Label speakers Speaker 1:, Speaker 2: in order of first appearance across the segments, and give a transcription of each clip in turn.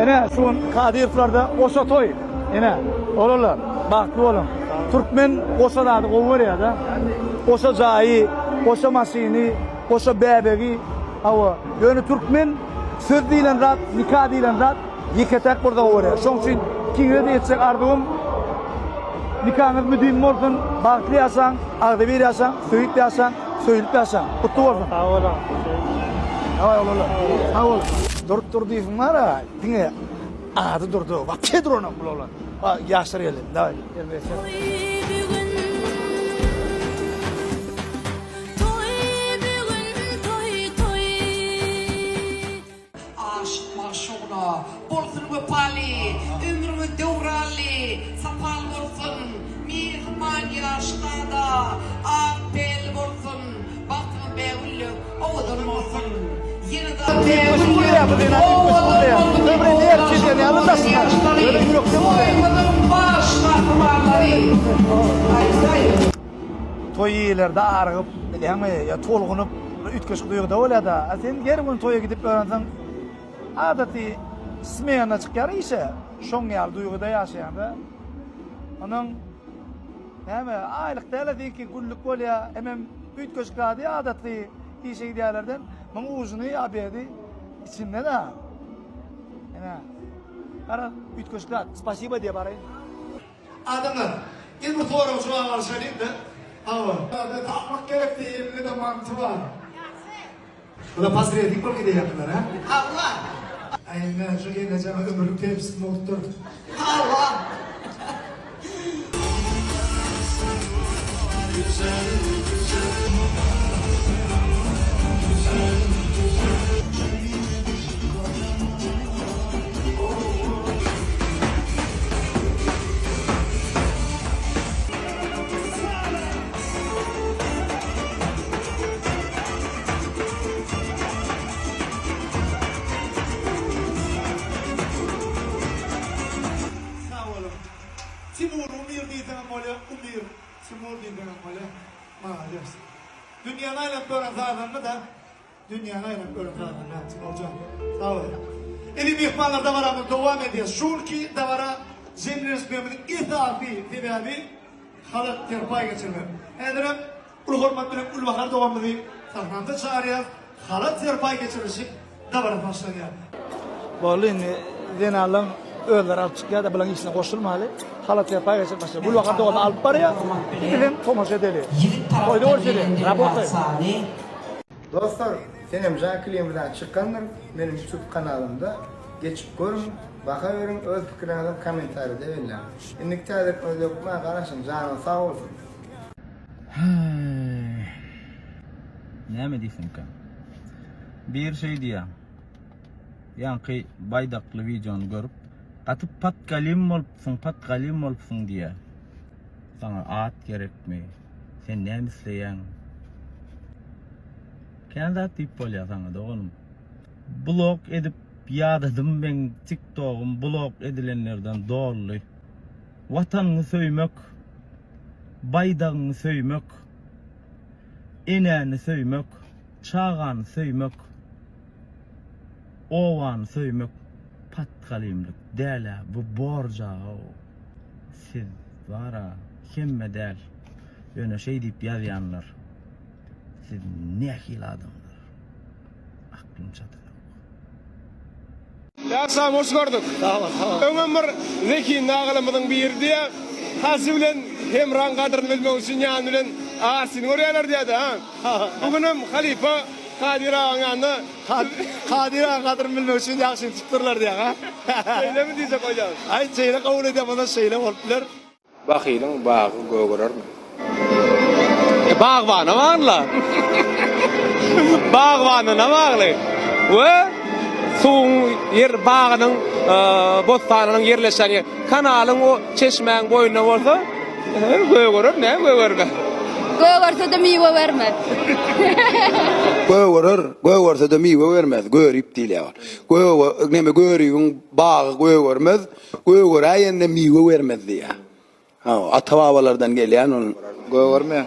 Speaker 1: Ine şu gün Kadyrowlarda goşa toý. Ine, oglanlar, bagtly boluň. Türkmen goşa zady gowy görýär-de. Goşa jaýy, goşa maşyny, goşa bäbegi. Hawa, ýöne türkmen söz diýlen zat, nika diýlen zat ýeke-täk bir gowy görýär. Şoň üçin ikiňize-de etjek arzuwym nikaňyz müdimi bolsun, bagtly ýaşaň, agzybir ýaşaň, söýüp ýaşaň, söýülip ýaşaň. Gutly bolsun.
Speaker 2: Sag boluň.
Speaker 1: Daway oglanlar. Sag boluň. Durup Durdyýewiň bar-a, diňe ady Durdy. Wapşe duranok bul oglan. Ýaşlar geldi. Daway.
Speaker 3: Aşyk magşugyna bolsun wepaly, Ömrüňiz döwranly, sapaly bolsun. Myhman ýaşda-da ak pälli bolsun, Bagtyňyz bägüllek, owadan bolsun. Ýene-de bägüllek, owadan bolsun, ýaşdaly, Toýumyzyň baş gahrymanlary. Aý-aý.
Speaker 1: Toý ýerlerde arygyp, bilýäňmi, ýa tolgunyp, bir üýtgeşik duýguda bolýar-da. A sen her gün toýa gidip ýörensoň, adaty smena çykýar işe, şoň ýaly duýguda ýaşaýaň-da. Onuň näme, aýlyk däl-ä seňki, günlük bolýar, hemem üýtgeşik zady adaty işe gidýänlerden muň ujyny, obedi içinde-de. Ine, garaz, üýtgeşik zat. Spasibo diýip baraýyn.
Speaker 4: Adamlar, gel bir sorag jogap alyşalyň-da. Hawa. Bärde tapmak gerekdi, elinde-de manty bar.
Speaker 1: Bu-da posrednik bolup gidýärdiler, hä?
Speaker 3: Hawa.
Speaker 4: Aý, ine, şu gelnejeňe ömürlik tepsi bolupdyr.
Speaker 3: Hawa.
Speaker 4: Sag boluň. Timur Umir diýseňem bolýar, Umir Timur diýseňem bolýar. Malades.
Speaker 1: Dünýäni aýlanyp ýören sazanda-da. Dünýäni aýlanyp ýören sazanda Timurjan. Sag bol. Indi myhmanlar dabaramyzy dowam edýäs. Şu günki dabara jemlenişmegimiziň esasy sebäbi halat serpaý geçirmek. Häzirem uly hormat bilen Gülbahar doganymyzy sahnamyza çagyrýas. Halat serpaý geçirilişik dabarasy başlanýar. Boldy indi zenanlaň özleri alyp çykýar-da bulaň işine goşulmaly. Halat serpaý geçirip başlaýar. Gülbahar dogany alyp barýar. Bizem tomaşa edeli.
Speaker 3: Ýigit
Speaker 1: Toýda
Speaker 3: tarapdan
Speaker 1: görşeli.
Speaker 3: gelen
Speaker 1: Rabotaý.
Speaker 3: delegasiýany
Speaker 5: Dostlar Senemjan klibimizden çykandyr meniň youtube kanalymda geçip görüň baha beriň öz pikirleriňizem kommentariýada belläň. Indiki täzeliklerimize hökman garaşyň janyňyz sag bolsun.
Speaker 6: Häý. Näme diýsemkä? Bir şeý diýýär. Ýaňky baýdakly wideony görüp, gaty patgalim bolupsyň, patgalim bolupsyň diýýär. Saňa at gerekmi? Sen näme isleýäň? Kän zat diýip bolýar saňa doganym. Blok edip ýadadym meň tiktogym blok edilenlerden doldy. Watanyňy söýmek, baýdagyňy söýmek, enäni söýmek, çagany söýmek, obany söýmek patgalymlyk dälä bu borjaga siz bara hemme däl ýöne şeý diýip ýazýanlar siz nähili adamlar aklym çatanok.
Speaker 7: Ýaşam hoş gördük.
Speaker 1: Sag bol, sag bol.
Speaker 7: Öňem bir zehinli agalarymyzyň biri diýýär, Hajy bilen Hemraň gadryny bilmek üçin ýany bilen Asyny görýärler diýýärdi, ha? Bu günem halypa Kadyr agaň ýanynda.
Speaker 1: Kadyr agaň gadryny bilmek üçin ýagşyny tutdurlar diýýäň, ha?
Speaker 7: Şeýlemi diýjek bolýaň?
Speaker 1: Aý, şeýle kabul edýän bolsa şeýle bolup biler.
Speaker 8: Bahylyň bagy gögerermi?
Speaker 7: E, bagbana bagly. Bagbanyna bagly. We suwuň ýer bagynyň e, bossanynyň ýerleşen ýeri kanalyň o çeşmäň boýunda bolsa e, gögerer, näme gögermez?
Speaker 9: Gögerse-de miwe bermez.
Speaker 10: Gögerer, gögerse-de miwe bermez, görip diýilýär ol. Göge, neme göribiň bagy gögermez, Gögeräýende miwe bermez diýýär. Hawa, ata-babalardan gelýän ol.
Speaker 5: Gögermeýär.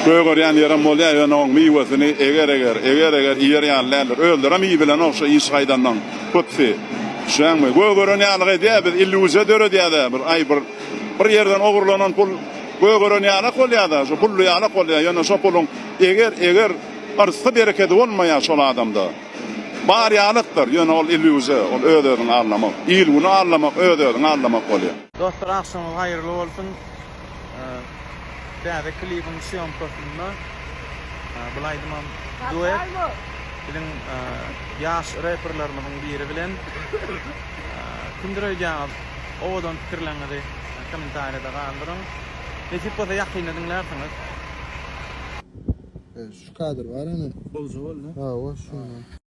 Speaker 11: Gögerýän ýerem bolýar, ýöne oň miwesini eger-eger, eger-eger iýer ýaly däldir. Özlerem iýibilenok şo iş gaýdandan köpüsi.
Speaker 2: Düşýäňmi? Gögeren ýalyk edýär, biz illýuziýa döredýär-de, bir aý bir bir ýerden ogurlanan pul gögeren ýalak bolýar-da, şo pully ýalak bolýar. Ýöne şo puluň eger, eger yrsgy berekedi bolmaýar şol adamda. Bar ýalakdyr, ýöne ol illýuziýa, ol öz-özüňi aldamak. Il-güni aldamak, öz-özüňi aldamak bolýar.
Speaker 11: Dostlar agşamyňyz haýyrly bolsun. Täze klibiň sýomkasynda bul aýdymam duet biziň ýaş reperlerimiziň biri bilen. Kimdir öýdýäňiz? Owadan pikirleriňizi kommentariýada galdyryň. Nesip bolsa ýakynda diňlärsiňiz.
Speaker 5: Şu kadr bar ene. Bolja boldy. Hawa, şundan.